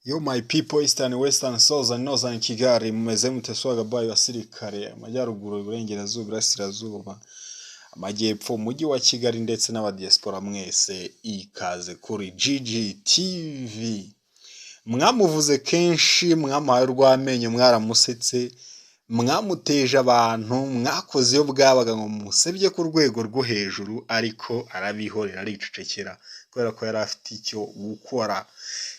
Yo my people, Eastern, Western, Southern, Northern Kigali, mumeze mute? Swaga boy, basirikare, amajyaruguru, iburengerazuba, iburasirazuba, amajyepfo, umujyi wa Kigali ndetse n'abadiaspora mwese, ikaze kuri GGTV. Mwamuvuze kenshi, mwamuhaye urw'amenyo, mwaramusetse, mwamuteje abantu, mwakoze iyo bwabaga ngo musebye ku rwego rwo hejuru, ariko arabihorera, aricecekera kubera ko yari afite icyo gukora.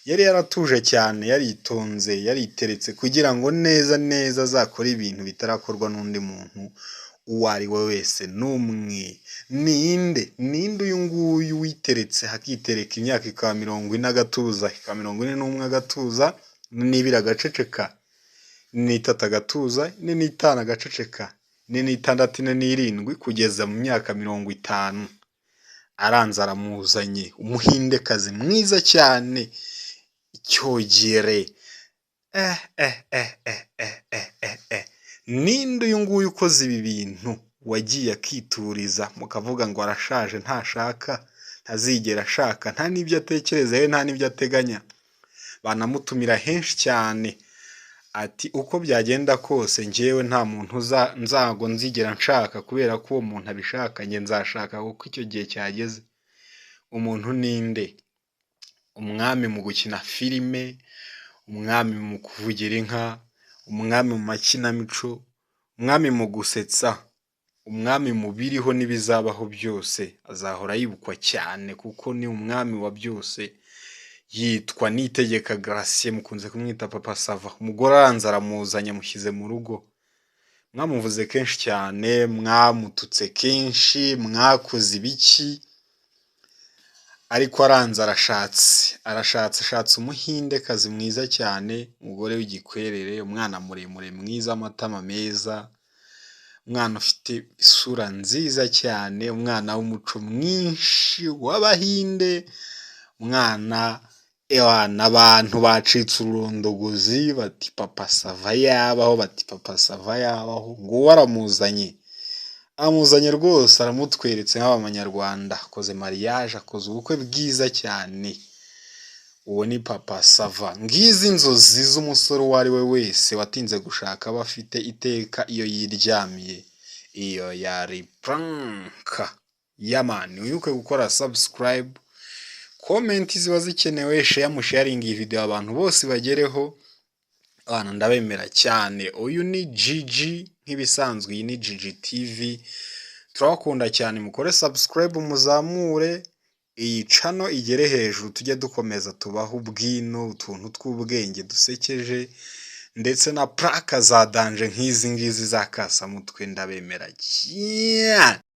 Yari yaratuje cyane, yaritonze, yariteretse kugira ngo neza neza azakore ibintu bitarakorwa n'undi muntu uwo ari we wese n'umwe. Ninde? Ninde uyu nguyu witeretse, akitereka, imyaka ikaba 40 agatuza, ikaba 41 agatuza, 42 agaceceka, 43 agatuza, 45 agaceceka, 46, 47, kugeza mu myaka 50? Aranze aramuzanye, umuhindekazi mwiza cyane, icyogere. Eh eh eh eh eh eh eh eh, ninde uyu nguyu ukoze ibi bintu, wagiye akituriza, mukavuga ngo arashaje, ntashaka, ntazigera ashaka, nta n'ibyo atekereza, yewe nta n'ibyo ateganya? Banamutumira henshi cyane, ati: "Uko byagenda kose, njyewe nta muntu nzago nzigera nshaka kubera ko uwo muntu abishaka. Njye nzashaka kuko icyo gihe cyageze." Umuntu ninde? Umwami mu gukina filime, umwami mu kuvugira inka, umwami mu makinamico, umwami mu gusetsa, umwami mu biriho n'ibizabaho byose, azahora yibukwa cyane kuko ni umwami wa byose. Yitwa Niyitegeka Gratien, mukunze kumwita Papa Sava. Umugore aranze aramuzanye, amushyize mu rugo. Mwamuvuze kenshi cyane, mwamututse kenshi, mwakoze ibiki, ariko aranze arashatse, arashatse, ashatse umuhindekazi mwiza cyane, umugore w'igikwerere, umwana muremure mwiza, amatama meza, umwana ufite isura nziza cyane, umwana w'umuco mwinshi w'Abahinde, umwana ewana abantu bacitse ururondogozi, bati: "Papa Sava yabaho", bati: "Papa Sava yabaho". Nguwo aramuzanye, amuzanye rwose, aramutweretse nk'abanyarwanda, akoze mariage, akoze ubukwe bwiza cyane. Uwo ni Papa Sava. Ngizi inzozi z'umusore uwo ari we wese watinze gushaka aba afite iteka iyo yiryamiye. Iyo yari prank yamani. Wibuke gukora subscribe, comment ziba zikenewe, share, musharinga iyi video abantu bose bagereho. Abana ndabemera cyane. Uyu ni GG nk'ibisanzwe, iyi ni GG TV, turabakunda cyane. Mukore subscribe, muzamure iyi channel igere hejuru, tujye dukomeza tubaho ubwino, utuntu tw'ubwenge dusekeje, ndetse na prank za danger nk'izi ngizi za kasamutwe. Ndabemera cyane.